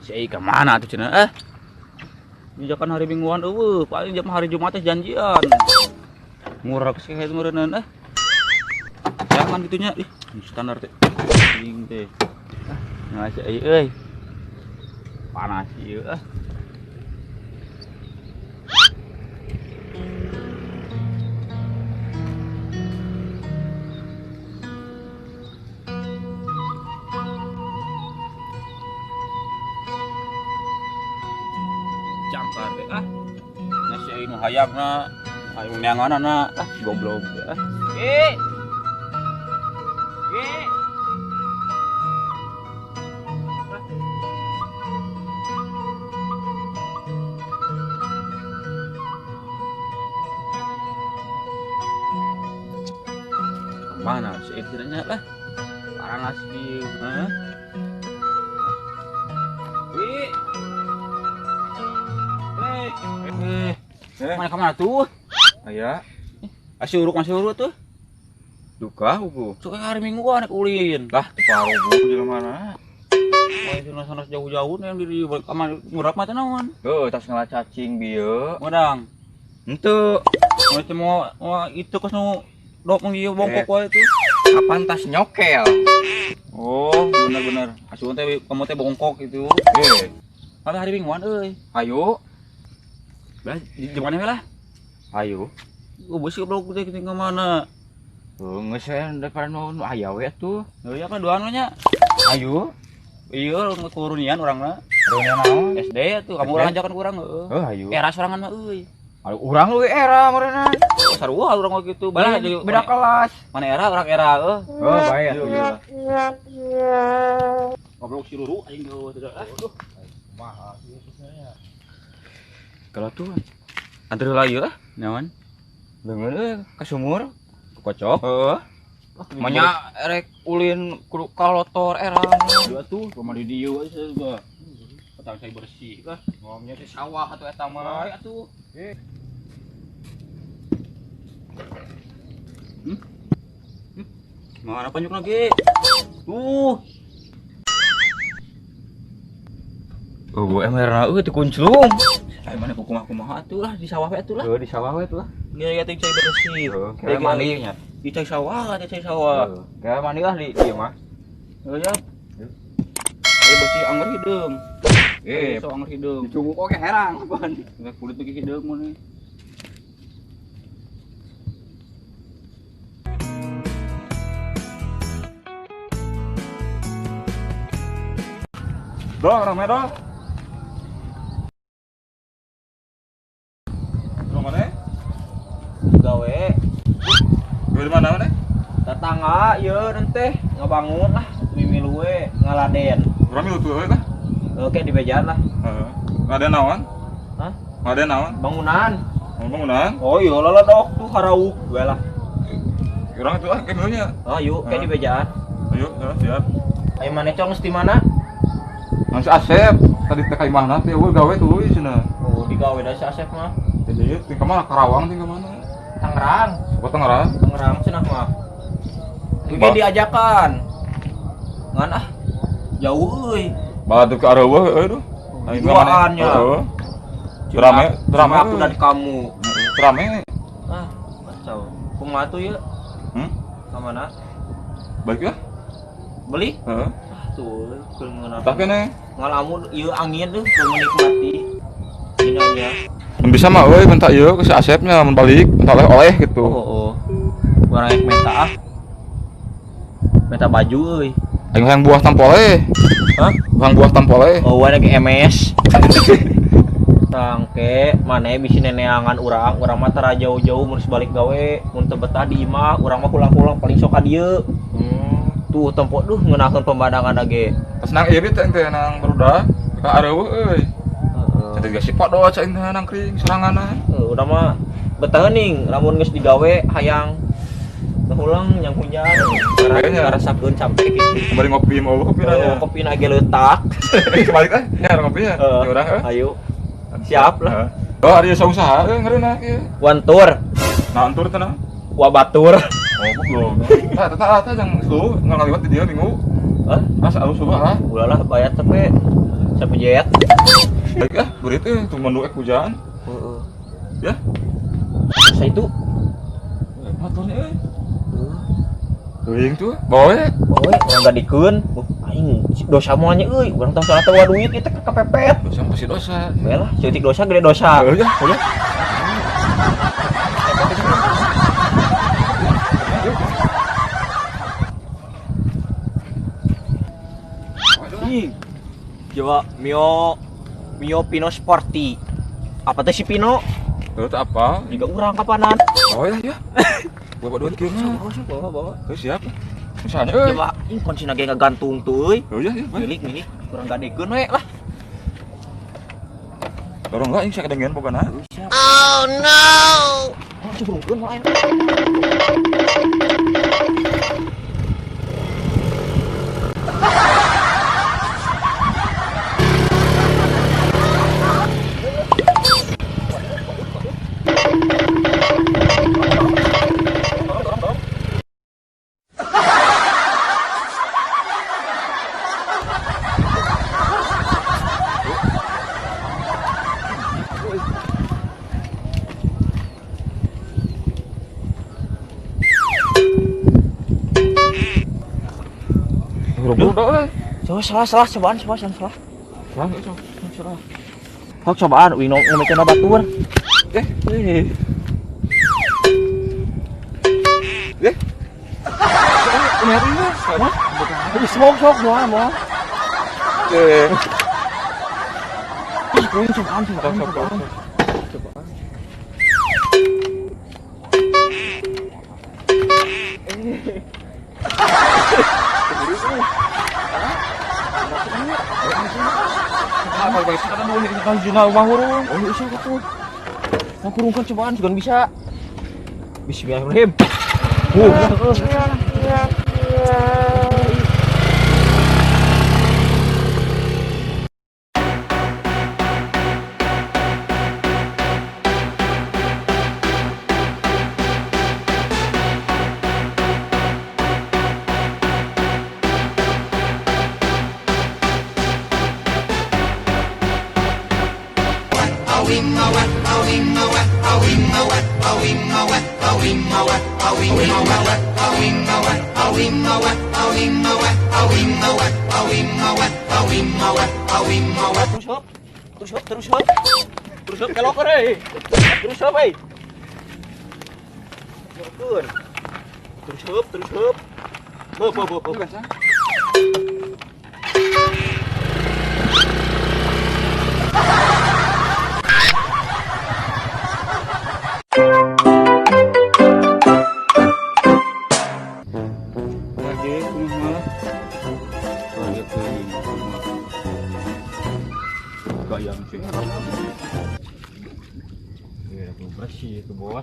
Si Ei ke mana tuh cenah eh? Misalkan hari mingguan eueuh, paling jam hari Jumat teh janjian. Murah sih itu meureuneuan eh. Jangan gitunya, ih, standar teh. Anjing teh. Ah, nah si Ei euy. Panas ieu ah. Jangkar teh ah. Nah si Ei nu hayangna, hayang neanganana, ah goblok teh ah. Eh. Eh. Mana si Ei cenah lah? Panas di hah? Eh. Eh. Eh. Mana kemana tuh? Aya. Masih uruk tuh. Duka huku. Suka hari Minggu anak ulin. Lah, teu di mana? Wah, sana jauh-jauh nih yang di kamar ngurap mata naon. Heuh, tas ngala cacing bieu. Modang. Henteu. Mau mau itu kos nu dok menggieu bongkok wae tuh. Kapan tas nyokel? Oh, bener-bener. Asuhan teh kamu teh bongkok gitu. Eh, Tapi hari Mingguan euy. Ayo. Lah, di mana lah? Ayo. Oh, beusi goblok teh ke mana? Heuh, geus we daripada nu aya we tuh. Heuh, ya kan duaan nya. Ayo. Iya, kurunian urangna. Kurunian naon? SD tuh, kamu urang ajakan urang heuh. Heuh, ayo. Era sorangan mah euy. Ayo urang leuwih era meureunna. Oh, sarua urang mah kitu. Balah jadi beda kelas. Mana era urang era heuh. Oh, bae atuh. Goblok si Ruru aing geus teu ah. Kumaha sih sebenarnya? Kalau tuh antar heula ieu ah, naon? Beungeun euy ka sumur. Kocok. Heeh. Manya erek ulin kudu kalotor era. Dua tuh, rumah di dieu we juga. Petang saya bersih lah. Ngomongnya di sawah atuh eta mah. Bae atuh. Eh. Hmm? Hmm? Mana panjuk lagi? Tuh. Oh, emerna euy teu kunclung. Ai mana kumaha-kumaha atuh lah di sawah we atuh lah. Heuh, di sawah we atuh lah. Geus teh cai bersih. Heuh, kira mandi nya. Di cai sawah, di cai sawah. Kira mandi lah di ieu mah. Heuh ya. Ayo bersih anggar hideung. Eh, so anggar hideung. Dicunguk oge herang apaan. Kulit lagi hideung mun. Dong, rame dong. Dong mana? Gawe. Gawe di mana mana? Tetangga ieu teh ngabangun lah mimilu we ngaladen. Urang milu tuh tah. Oke di bejaan lah. Heeh. Ngadain naon? Hah? Ngadain naon? Bangunan. Oh, bangunan. Oh iya lah dok tuh harauk we lah. Urang itu ah ke milunya. Oh yuk kayak di bejaan. Ayo, siap. Ayo mana cong di mana? Nang si Asep tadi teh ka imahna teh eueuh gawe tuluy cenah. Oh, digawe da si Asep mah. Jadi ting ka mana Karawang ting ka mana? Tangerang. Oh, Tangerang. Tangerang cenah mah. Ge diajakan. Ngan ah. Jauh euy. Balah tuh ke areueuh euy duh. Aing ka mana? Heeh. Rame, rame aku dan kamu. Rame. Ah, kacau. Kumaha tuh ya? Hmm? Ka mana? Balik ya? Beli? Heeh. Ah, tuh, keur ngeunah. Tah kene. Ngalamun ieu angin tuh keur menikmati dinanya. Bisa mah euy minta ieu ke si Asepnya mun balik, minta oleh-oleh gitu. Oh, oh. Urang rek minta ah. Minta baju euy. Aing hayang buah tampole. Hah? Hayang buah tampole. Oh, warna ke MS. Tangke, maneh bisi neneangan urang, urang mah tara jauh-jauh mun balik gawe, mun teu betah di imah, urang mah pulang-pulang paling sok ka dieu. Tuh tempo duh ngeunaheun pemandangan ge. Tas nang ieu teh teh nang barudak ka areueuh euy. Heeh. Jadi geus si podo cai teh nang kring soranganna. Heuh, urang mah betah ning lamun geus digawe hayang ngulang yang hujan Kayaknya. ngarasakeun sampai gitu. Kembali ngopi mau kopi nanya. Kopi na ge leutak. Kembali teh nya ngopi ya. Heeh. Urang euy. Ayo. Siap lah. Oh, ari usaha euy ngeureunna ieu. Wantur, Nah, antur teh nah. wabatur. Oh, belum. Tah, tah, tah, tah, jangan suluh, nggak ngaliwat di dia minggu. Hah? Mas, alus suluh ah. Ulah lah bayar tepe. Sapu jet. Baik ah, berit tuh mandu ek hujan. Heeh. Ya. Sa itu. Motornya euy. Teuing tuh, bawa we. Bawa we, urang gadikeun. Aing dosa moal nya euy, urang tong salah teu duit ieu teh kepepet. Dosa pasti dosa. We lah, seutik dosa gede dosa. Heeh ya, udah. Ih. Coba Mio Mio Pino Sporty. Apa teh si Pino? Terus apa? Juga urang kapanan. Oh ya, ya. Bawa duit kieu mah. Bawa, bawa. Terus siap. Misalnya euy. Coba ih kuncina ge ngagantung tuh euy. Oh ya, ya. Milik milik kurang gadekeun we lah. Dorong enggak ini saya kedengean pokoknya. Oh no. Oh, cubrungkeun lain. Coba salah salah cobaan coba salah salah. Salah salah. Hok cobaan uing ngomongkeun batur. Eh. Eh. Ini sok sok moal moal. Eh. Ih, uing cobaan cobaan cobaan. Cobaan. Oh, bisa gitu. Mau kurungkan cobaan juga bisa. Bismillahirrahmanirrahim. Terus hop, terus hop, terus hop, terus hop kelok euy. Terus hop euy. Terus hop, terus hop. Hop hop hop. Gayang sih. Iya, bersih itu bos.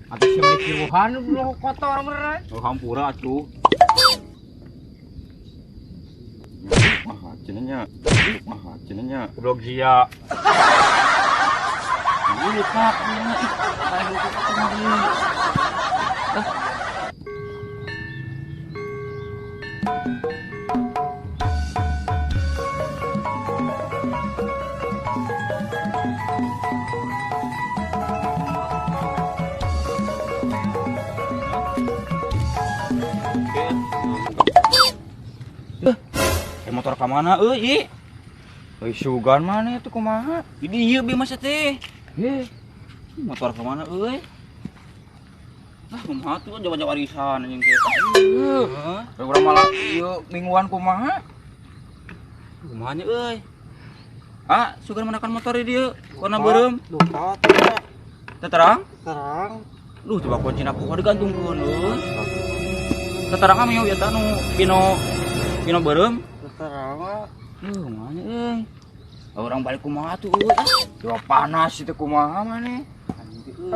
Atau si mikiruhan belum kotor beneran. Oh, hampura atuh. Mah cenanya. Mah cenanya. Goblok sia. Dulu pak, motor ka mana euy ieu? Euy sugan mana itu kumaha? Di dieu bi masa teh. Heh. Motor ka mana euy? Ah kumaha tuh jawa-jawa warisan anjing teh. Heuh. Urang malah ieu mingguan kumaha? Kumaha nya euy? Ah, sugan manakan motor di dieu warna beureum. Lupa teh. Teu terang? Terang. Duh, coba kuncina ku digantungkeun euy. Teu terang mah ieu eta nu Pino Pino beureum. Terang lah. Kumaha nya euy. Orang balik kumaha tuh euy. Coba panas itu kumaha maneh. Anjing teh euy.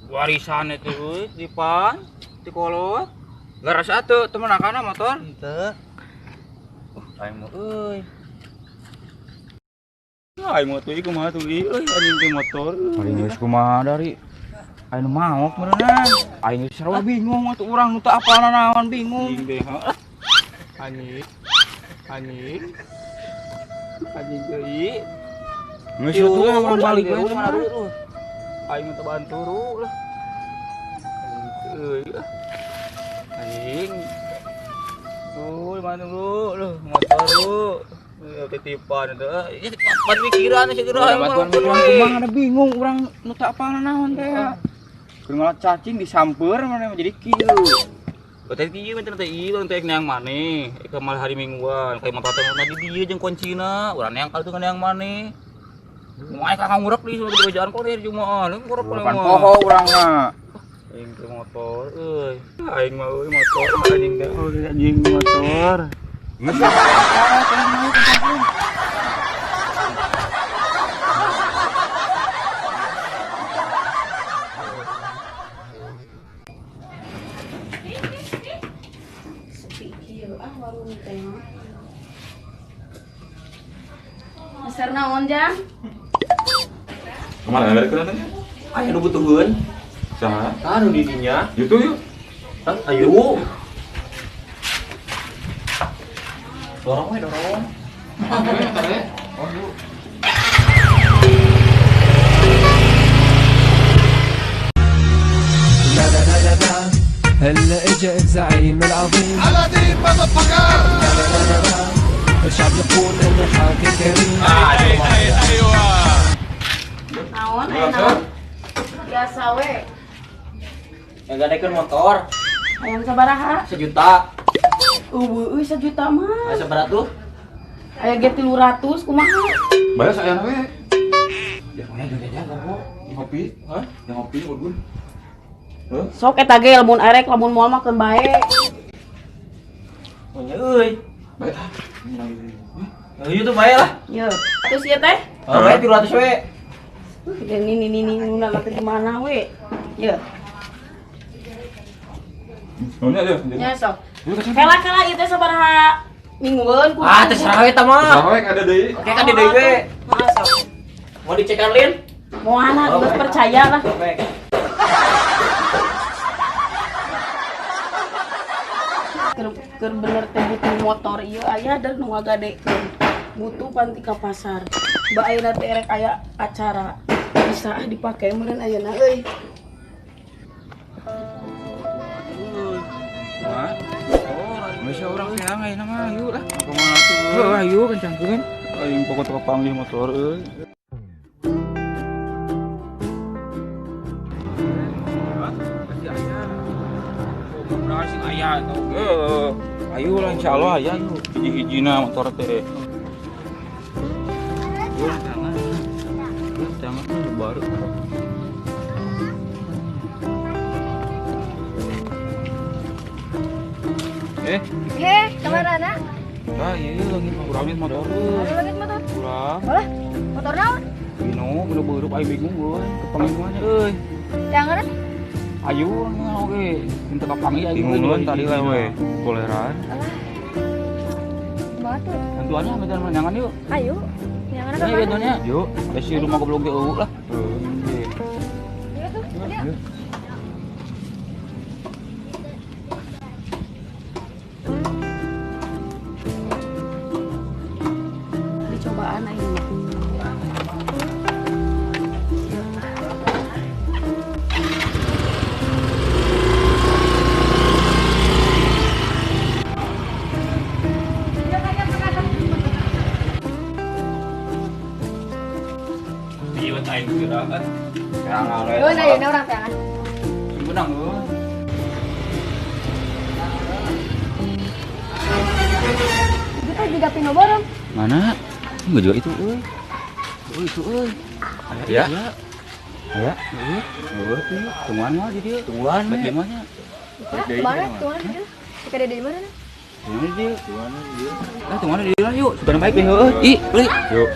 Warisan itu euy, di pan, di kolot. Garas atuh teu meunangna motor. Henteu. Aing mah euy. Aing mah tuh kumaha tuh euy anjing teh motor. Ari geus kumaha dari aing maok meureunna. Aing geus sarua bingung atuh urang nu teu apal naon bingung. Anjing teh. Anjing. Anjing. Anjing deui. Geus atuh urang balik we. Aing mah teu banturu lah. Anjing euy. Anjing. Tuh, mana lu? Lu motor lu. Titipan itu. Ya pan pikiran sih geura. Bantuan kumaha ada bingung urang nu teu apal naon teh. Keur ngalah cacing disamper mana jadi kieu. Berarti kieu mah teh ieu urang teh neang maneh. Eka malah hari mingguan kayak motor teh di dieu jeung kuncina. Urang neang kali tuh neang maneh. Moal ka ngurek di sama bejaan kok di Jumaah. Lu ngurek pan poho urang mah. Aing teh motor euy. Aing mah euy motor anjing teh anjing motor. Sepi kieu ah warung teh mah. Meser naon jang? Kemana balik ke nanya? Aya nu butuheun. Saha? Tah nu di dinya. Itu yuk. Tah ayo. Dorong we dorong. Oh, yuk. هلا اجا الزعيم العظيم على دين مضفقر. الشعب يقول انه حاكم كريم. Naon aya naon? Biasa we. Ngagadekeun motor Hayang sabaraha? sejuta. Eueuh euy sejuta mah. Aya sabaraha tuh? Aya ge 300 kumaha? Bayar saya we. Ya mana jajan kok. Ngopi, hah? Yang ngopi bagus. Sok eta ge lamun arek lamun moal mah keun bae. Oh nya euy. Bae ah. Ayo tuh bae lah. Ye. Terus ieu teh? Oh, bae 300 we. Dan ini nuna teh gimana we? Ye. Nunya aja. Nya sok. Kela-kela ieu teh sabaraha minggueun kudu. Ah, terserah we tah mah. Terserah we kada deui. Oke kan di deui we. Heeh, sok. Mau dicekan lin? Moal geus percaya lah. Oke. Keur bener teh butuh motor ieu aya da nu ngagadekeun. Butuh panti ka pasar. Ba ayeuna teh erek aya acara. Bisa ah dipake meureun ayeuna euy. Geus urang seang ayeuna mah ayo lah. Kumaha tuh? Heuh ayo kencangkeun. Aing pokok teu kapanggih motor euy. Pasti aya. Oh, sing aya tuh. Heeh. Ayo lah insyaallah aya yuk. Hiji-hijina motor teh. Yuk, jangan. Yuk, jangan baru. Heh, kemana anak? Ah, iya lagi kurangin motor. Lagi motor. Kurang. Boleh? Motor naon? Bino, bener beurup aing bingung euy. Kepanggih euy. Jangan. Ayo oke. Minta kapanggih aing Bingung tadi lah we. Toleran. Alah. Batu. Bantuannya minta jangan yuk. Ayo. Jangan apa? Ayo bantuannya. Yuk. Ada si rumah goblok ge eueuh lah. Heeh. Ayo tuh. Ayo. Dicobaan aing mah. Iya aing geura kan. Seangan we. Euy, ayeuna urang teangan. Benang euy. Itu teh juga pino borong. Mana? Enggak juga itu euy. Euy itu euy. Ya. Aya. Heeh. Eueuh tuh. Tungguan mah di dieu. Tungguan Baik we. di mana? Mana? Tuan itu. Dikade di mana? Tungguan di dieu. Tungguan di dieu. Ah, tungguan di dieu lah yuk. Sudah baik deh heueuh. Ih, beli. Yuk.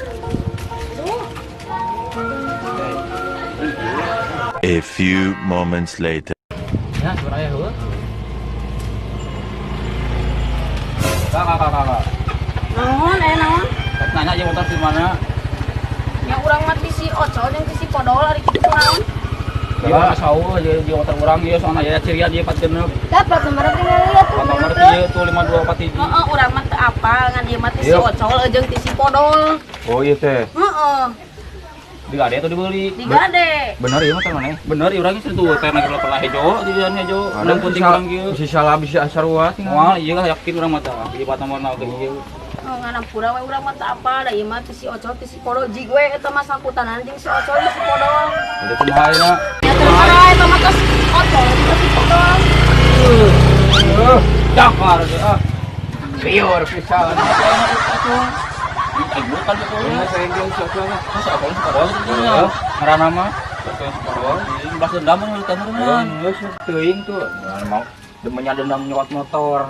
A few moments later. Ya, suara aya heueuh. Kak, kak, kak, kak. Naon aya naon? Nanya aja motor di mana? Nya urang mah ti si Ocol jeung ti si Podol ari kitu naon. Iya, saur aja di motor urang ieu soalna aya cirian ieu 46. Dapat nomor tinggal lihat tuh. Plat nomor ieu tuh 5247. Heeh, urang mah teu apal ngan ieu mah ti si Iya. Ocol jeung ti si Podol. Oh iya teh. Heeh, Digade atau dibeli? digade. Bener ieu motor maneh. Bener, ieu urang geus tuh teh naik level hejo, jadian hejo. Menang penting urang kieu. Bisa salah bisa sarua tinggal. Moal ieu lah yakin urang mah tah. Ieu plat nomorna oge ieu. Oh, ngan ampura we urang mah teu apal da ieu mah ti si Ocol ti si Podol jig we eta mah sangkutanan jeung si Ocol jeung si Podol. Udah kumaha ayeuna? Ya terus eta mah ka si Ocol jeung ka si Podol. Dakar teh ah. Liur pisan. Aing bukan gitu ya. Saya jeung si Ocol mah. Masa apa si Podol gitu ya? Ngaranna mah si Podol. Balas dendam mun teh meureun. Geus teuing tuh. Mau demennya dendam nyokot motor.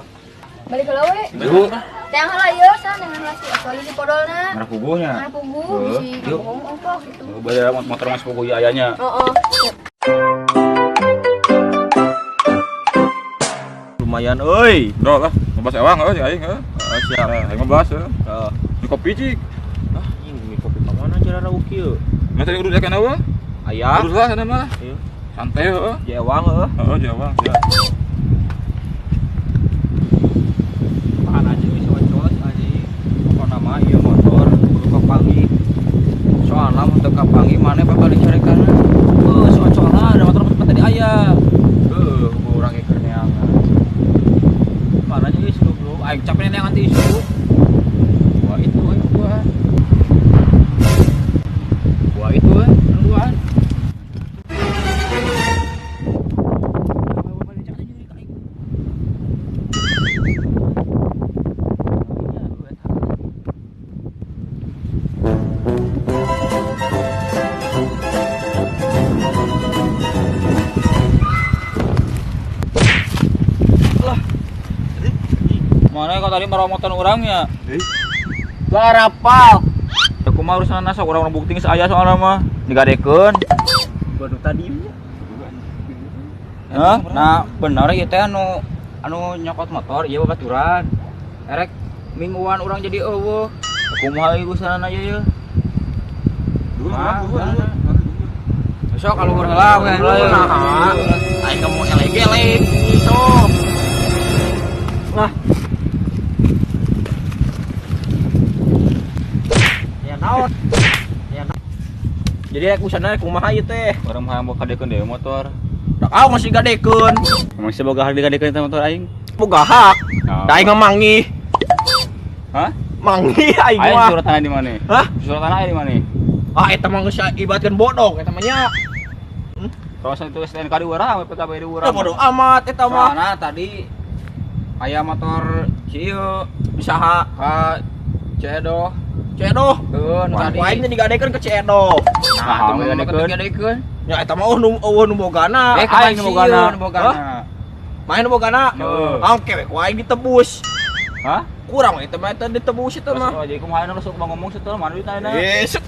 Balik ke lawe. Yuk. Yang heula ieu san dengan heula si Ocol si Podolna. Ngarah puguhnya. Ngarah puguh Heuh, bisi yuk. ngomong ongkok gitu. Bayar motor mas puguh ieu ayanya. Heeh. Lumayan euy. Bro lah, ngebahas ewang euy aing heuh. Heeh, siap. Nah, aing ngebahas heuh. Heeh. Ini kopi cik. Ah, anjing mie kopi ka mana cara rawu kieu? Nah, tadi urus ya kana eueuh. Aya. Urus lah sana mah. Iya. Santai heuh. Jewang heuh. Heeh, jewang siap. Apaan aja wis Ocol anjing. Pokona mah ieu motor kudu kapanggih. Soalna mun teu kapanggih maneh bakal dicarekan. Heuh, si Ocol lah, ada motor tempat tadi aya. Heuh, urang ge keur neangan. Mana aja geus goblok. Aing capek neangan ti isu. Wah itu euy gua. Wah itu euy, duaan. Mana kalau tadi meromotan orangnya? Garapal. Ya kumaha urusan sok urang bukti geus aya soalna mah. Digadekeun. Baru tadi. Hah? Nah, bener ieu teh anu anu nyokot motor ieu babaturan. Erek mingguan urang jadi eueuh. Kumaha ieu urusan aja ieu? Mah, Besok kalau luhur heula we. Nah, aing kamu eleng-eleng gitu. Nah. Ya naon? Ya naon? Jadi rek usana rek kumaha ieu teh? Urang mah hayang kadekeun deui motor. Dak ah masih gadekeun. Emang sih boga hak digadekeun teh motor aing? Boga hak. Nah. Da aing mah manggih. Hah? Manggih aing Aing mah. surat tanah di mana? Hah? Surat tanah aya di mana? Ah eta mah geus ibaratkeun bodong eta mah nya. Kalau itu STNK di urang, PKB di urang. Udah bodoh amat eta mah. Soalna tadi aya motor cieu Saha? ka Cedo. Cedo. Heuh, nu Wah, tadi. aing teh digadekeun ke Cedo. Nah, Nah, teu digadekeun. digadekeun. Ya eta mah eueuh nu eueuh nu bogana. Eh, aing nu bogana. Nu bogana. Main nu bogana. Heuh. Ah, kewe ku aing ditebus. Hah? Kurang eta mah eta ditebus eta mah. Oh, jadi kumaha nu sok ngomong setel mana duit ayeuna? Eh, set.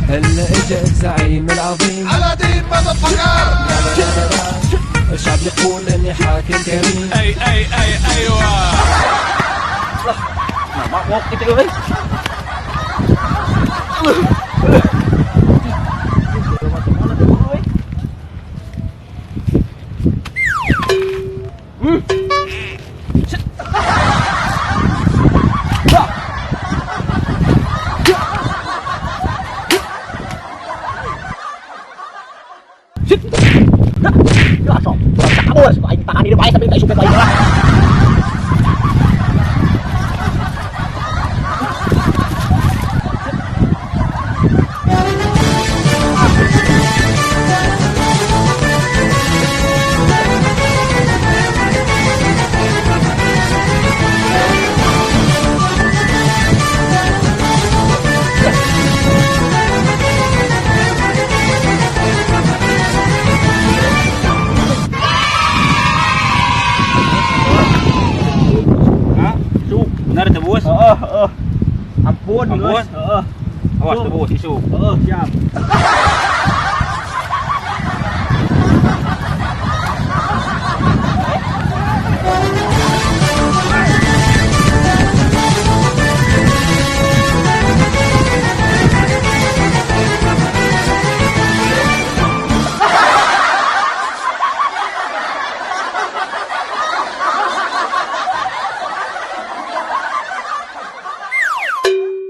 هلا اجا الزعيم العظيم على دين الشعب يقول اني حاكم كريم Nah, mabok itu euy. Ya sok, kabur, aing ditahan di depan tapi teh supet aing lah. Ampun. Heeh. Awas teu bos isu. Heeh, siap.